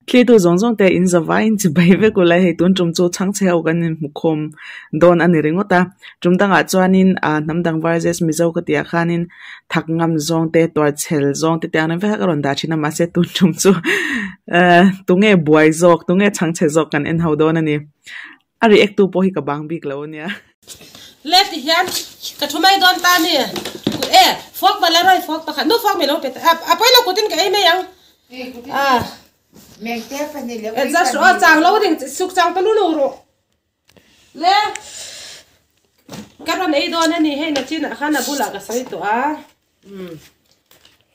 Thlitu zawng zawng te in zavaiin chibai vek ula hei tun tum chu chhangchhe ho kan inhmukhawm dawn a ni ringawt a tum dangah chuanin ah hnam dang versus mizo ka tih ah khanin thak ngam zawng te tuarchhel zawng te tiang reng vek a rawn dah thin a mahse tun tum chu ehh tunge buai zawk tunge chhangchhe zawk kan en ho dawn a ni a react tu pawh hi ka bang bik lo ania. Le ti hian ka thu mai dawn ta ni e fork bala rawi fork pakhat nu fork milo pe a pawi lo kutin ka ei mai ang a adjust rawh aw chang lo ding suk chang ta lu lu rawh le ka rawn ei dawn a ni hei nachinah khan a bulah ka sawi tawh a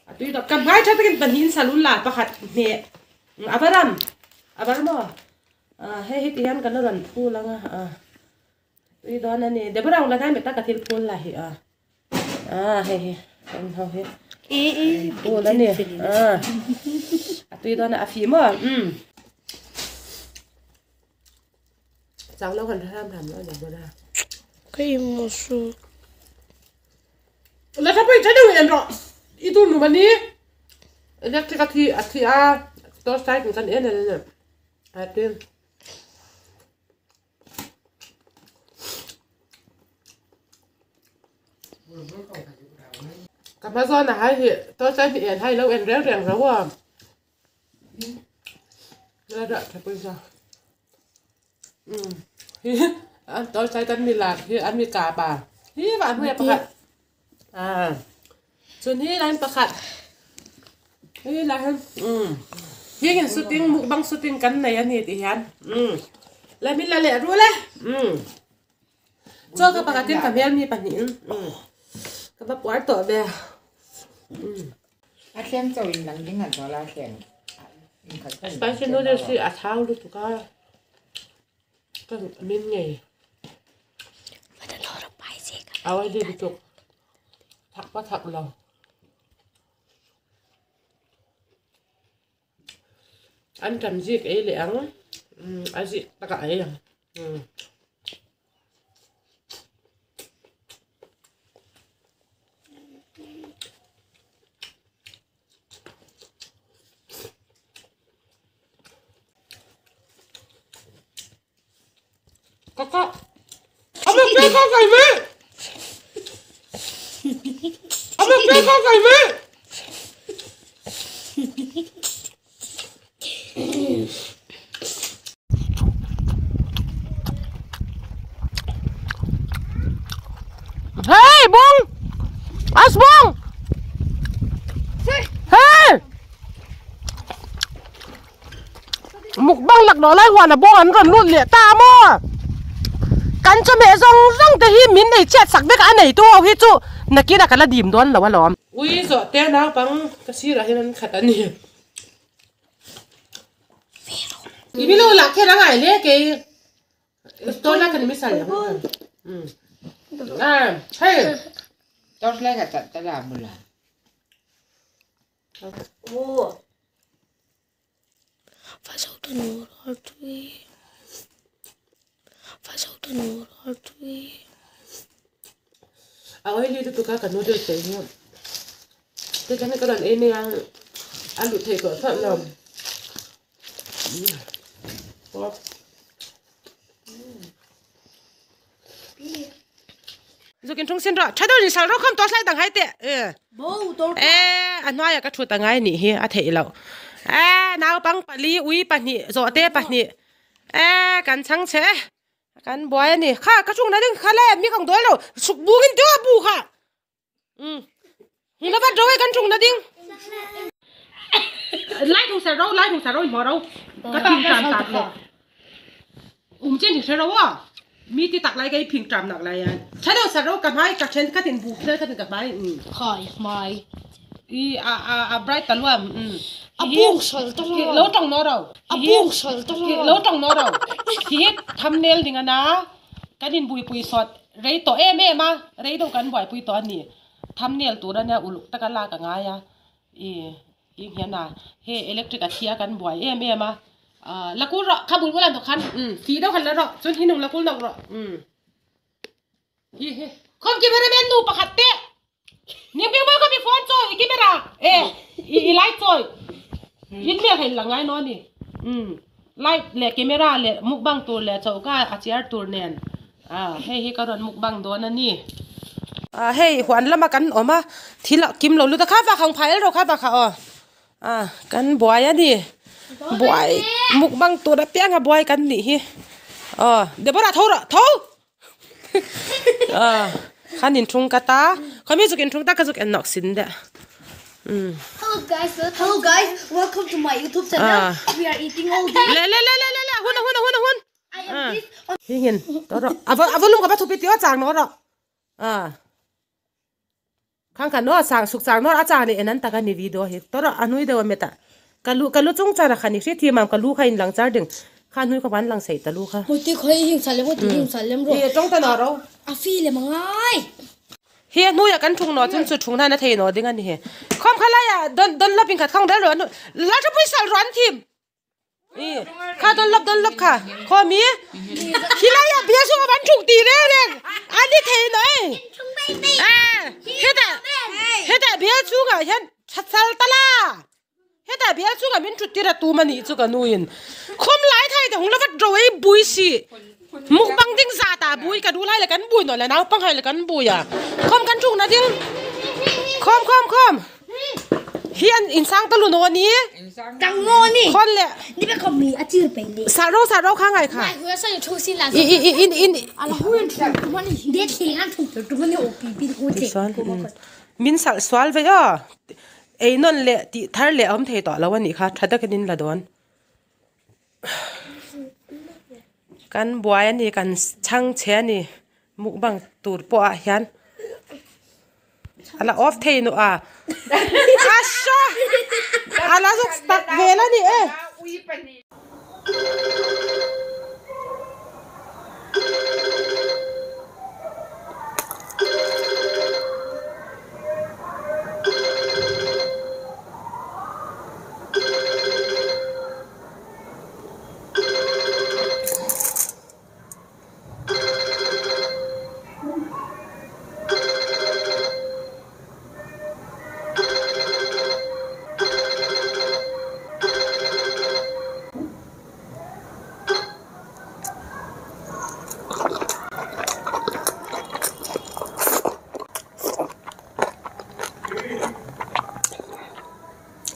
a tui dawt ka hmai tha takin pahnihin salun la pakhat hmeh a va ram a va ram aw hei hi ti hian kan rawn phul ang a. Tui dawn a ni. Deborah ang la hnai meta ka thil phul la hi a. A hei hi kan ho hi. Phul a ni. A. A tui dawn a fi maw. Um. Chang lo kan ram ram lo Deborah. Ka i mo su. La tha pui tha deuh en ro. I tu nu mani. Electric a thi a thi a. Torch light kan en en. A tin. Ka hma zawn ah hai hi torch light hi en hai lo en reng reng ro a la dah tha pawisa um hi an torch light an mi lak hi an mi kap a hi vah hnuai pakhat a chun hi line pakhat hi lai hian um hi in shooting mukbang shooting kan nei a ni tih hian um la min la leh rul e um chaw ka pakhat in ka hmel mi pahnih in um ka va puar tawh ve um A thleng cho in lang ding an chaw la thleng in khat khat spicy noodles hi a thau lutuk a ka min ngei a oily lutuk thak pawh thak lo. An ṭam zik ei leh ang a zik takah a ei ang. Kaka. Apa kaka kai ve? Apa kaka kai ve? Hey, Bong! As Bong! Hey! Mukbang laklawh lai huan a bawng an rawn lut leh ta maw? Kan chawhmeh zawng zawng te hi min nei chhiat sak vek a, a neitu ho hi chu nakin a ka la dim dawn lo alawm. Ui zawh te naupang ka sirah hian an khat a ni. I milo lah kher a ngai hle kei Tawna kan misal ang. Ah, hei. Torch light a tat ta la mula. A oily lutuk a ka noodles te hi te chuan ka rawn ei mai a a luh theih tawh thlawt lo. Zukin thung sin rawh tha deuh in sal rawh khawm tawh slai dang hai teh e a hnuaiah ka thut angai nih hi a theih loh e naupang pali ui pahnih zawhte pahnih e kan chhang che kan buai a ni kha ka thung na ding kha le mi kang dawl lo suk bungin teuh a bu kha um hung vat ro e kan thung na ding lai thung sar ro lai thung sar ro hmuh ro ka phing tram tak le um chen hi hre ro a mi ti tak lai ka i phing tram nak lai a tha deuh sar ro ka hmai ka then khatin bu kher khatin ka hmai um khai hmai i a a a bright ta luam um a bung sal ta lo lo tong no ro a bung sal ta lo lo tong no ro hi thumbnail ding ana kan in bui pui sawt Rei tawh em em a, rei deuh kan buaipui tawh a ni. Thumbnail tur ania uluk taka lak a ngai a, i i hian a hei electric a thi a kan buai em em a, ah la kul rawh kha bul bul a hnawk khan umm fih deuh khan la rawh chuan hi nung la kul nawk rawh umm hi hi khawm cameraman nu pakhat teh ning bing bul kha mi phone chawi i camera e i i light chawi in hmel hei la ngai nawn a ni. Um light leh camera leh mukbang tur leh choka a chair tur nen ah hei hi ka rawn mukbang dawn a ni. Ah hei huan lama kan awm a thil a kim lo lut a kha vak ang phai rawh kha vak ah aw ah kan buai a ni buai mukbang tur apianga buai kan nih hi aw Deborah tho rawh tho. Khan in thung ka ta khami zuk in thung ta ka zuk en nok sin de um Hello guys, hello guys, welcome to my YouTube channel. We are eating all day. Le le le le le le hun hun hun hun I am this on hi hin to ro ava ava lung ka ba thupi ti o chang no ro a khang khan no sang suk chang no a chang ni enan taka ni video hi to ro anui dewa meta kalu kalu chung chara khani hri thi mam kalu kha in lang char ding kha nui ka ban lang sei talu kha Mo ti khoi hing salem mo ti hing salem ro. Hi tong ta na ro A fi le mangai. Hi hnu ya kan thung no chun chu thung na na thei no ding ani he khom khala ya don don lap in khat khong dal ro la thu pui sal ron thim i kha don lap don lap kha kho mi hi la ya bia su ban thung ti re re ani thei no e a heta heta bia chu ga hian sal tala heta bia chu ga min thu tira tu mani chu ka nuin khom lai thai te hung la vat ro ei bui si mukbang ding za ta bui ka du lai le kan bui no le nau pang hai le kan bui à khom kan thung na ding khom khom khom hian in sang ta lu no ni 刚我呢， khon le 你别看米啊，只是白的。 sa ro sa ro kha ngai kha 买回来上有抽新来。 i i i in in 阿拉忽然出，我你你天俺从这这么牛逼逼的我 ti chuan min sal swal ve a ei non le ti thar le om thei to lo ani kha thada kanin la don kan buai ani kan chang che ani mukbang tur po a hian ala off thei no a asha ala zuk stuck vel ani e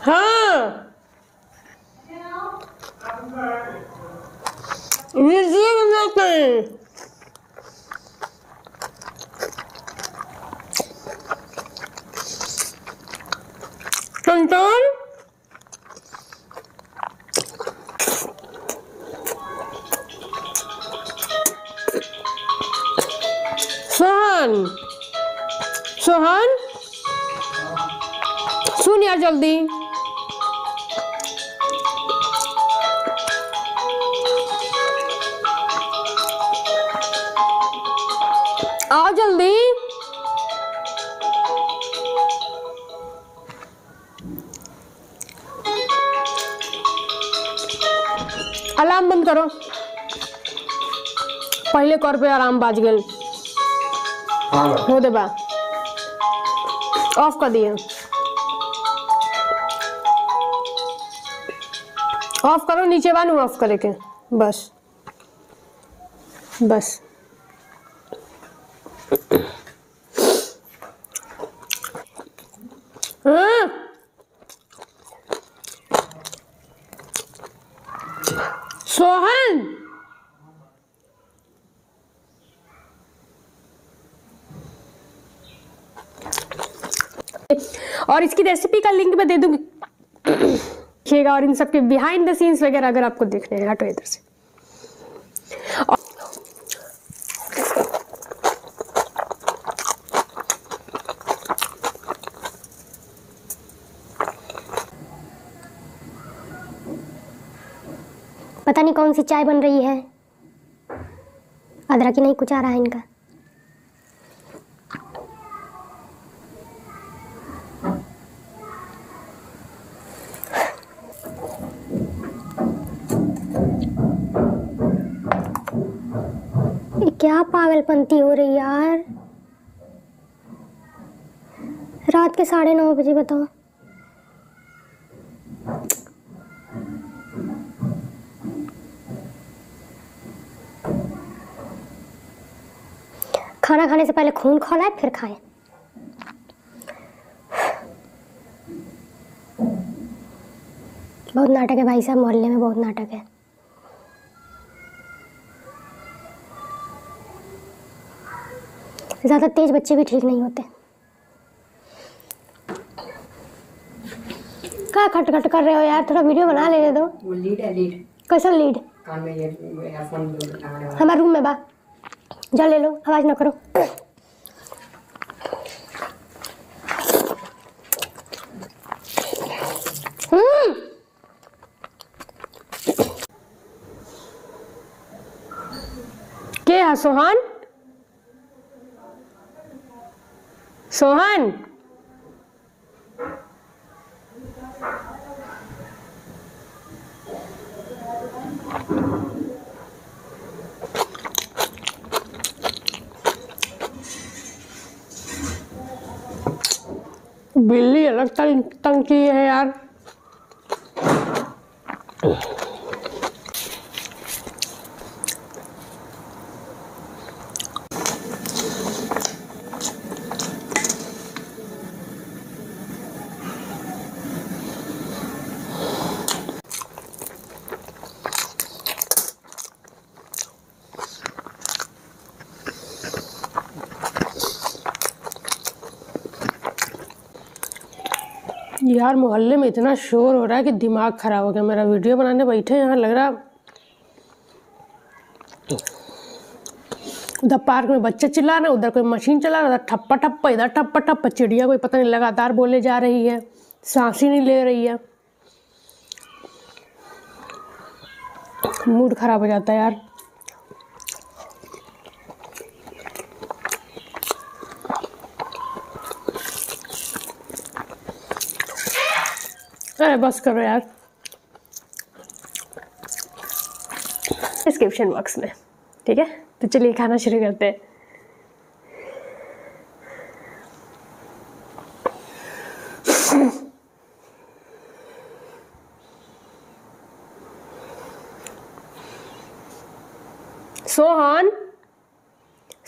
हाँ Tonton Sohan Sohan सुन यार जल्दी आओ जल्दी अलार्म बंद करो पहले कर पे आराम बाज गए हो दे बा ऑफ कर दिए ऑफ करो नीचे बानू ऑफ करे के बस बस हाँ। सोहन और इसकी रेसिपी का लिंक मैं दे दूंगी देखिएगा और इन सबके behind the scenes वगैरह अगर आपको देखने हैं हटो इधर से। पता नहीं कौन सी चाय बन रही है, अदरक ही नहीं कुछ आ रहा है इनका। ये क्या पागलपंती हो रही है यार, रात के 9:30 बजे बताओ। खाना खाने से पहले खून खौलाए फिर खाएं। बहुत नाटक है भाई साहब, मोहल्ले में बहुत नाटक है। ज़्यादा तेज बच्चे भी ठीक नहीं होते। क्या खटखट कर रहे हो यार, थोड़ा वीडियो बना लेने दो। वो लीड है, लीड। कैसा लीड? कान में ईयरफोन लगाने वाला। हमारे रूम में बा, जा ले लो, आवाज़ ना करो। क्या है सोहन? सोहन, बिल्ली अलग तंग तंग की है यार। यार मोहल्ले में इतना शोर हो रहा है कि दिमाग ख़राब हो गया मेरा। वीडियो बनाने बैठे यहाँ लग रहा, उधर पार्क में बच्चे चिल्ला रहे हैं, उधर कोई मशीन चला रहा है, उधर ठप्पा ठप्पा, इधर ठप्पा ठप्पा, चिड़िया कोई पता नहीं लगातार बोले जा रही है, सांस ही नहीं ले रही है। मूड ख़राब हो जाता है यार। अरे बस करो यार। डिस्क्रिप्शन बॉक्स में, ठीक है? तो चलिए खाना शुरू करते हैं। सोहन,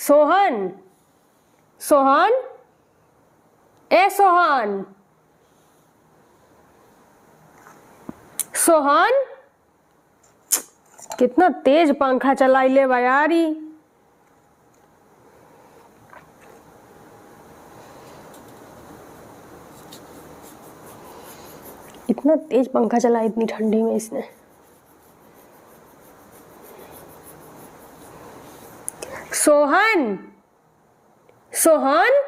सोहन, सोहन, ए सोहन, सोहन, कितना तेज पंखा चलाई ले यारी। इतना तेज पंखा चला इतनी ठंडी में इसने। सोहन, सोहन,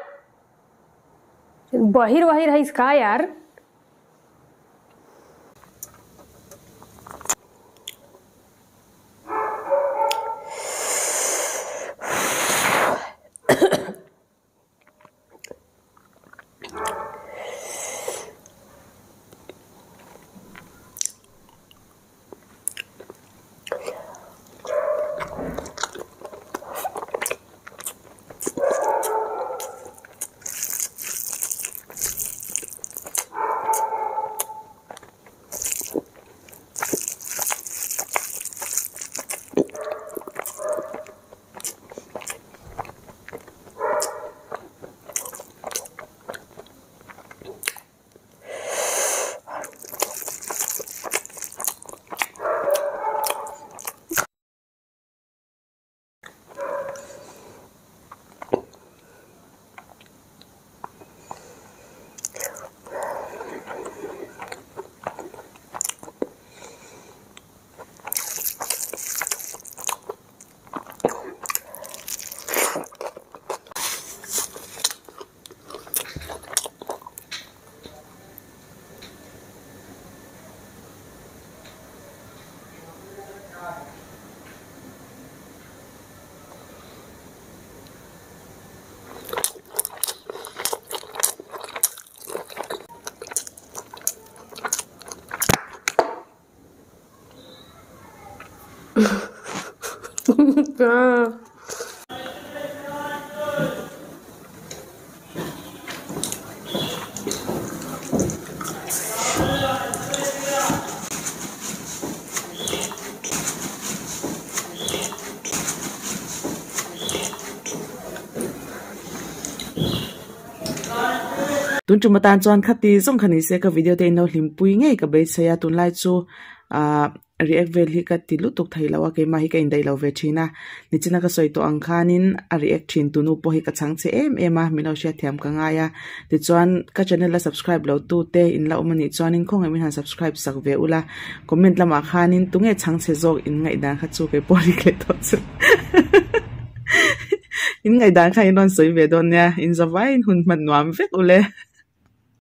बहिर वहिर है इसका यार। हाँ। Tun tum atan chuan khati zawng kha nise ka video te in lo hlimpui ngei ka beisei a tunlai chu ah react vel hi ka ti lutuk thei lo a keimah hi ka indaih lo ve thin a nichina ka sawi tawh ang khanin a react thin tunu pawh hi ka chhang che em em a min lo hriatthiam ka ngai a tichuan ka channel a subscribe lo tu te in la awm anih chuanin khawngaih min han subscribe sak ve ula comment lamah khanin tunge chhang che zawk in ngaihdan kha chu keipawh rik leh tawh chu in ngaihdan kha in rawn sawi ve dawn nia in zavaiin hun hman nuam vek ule.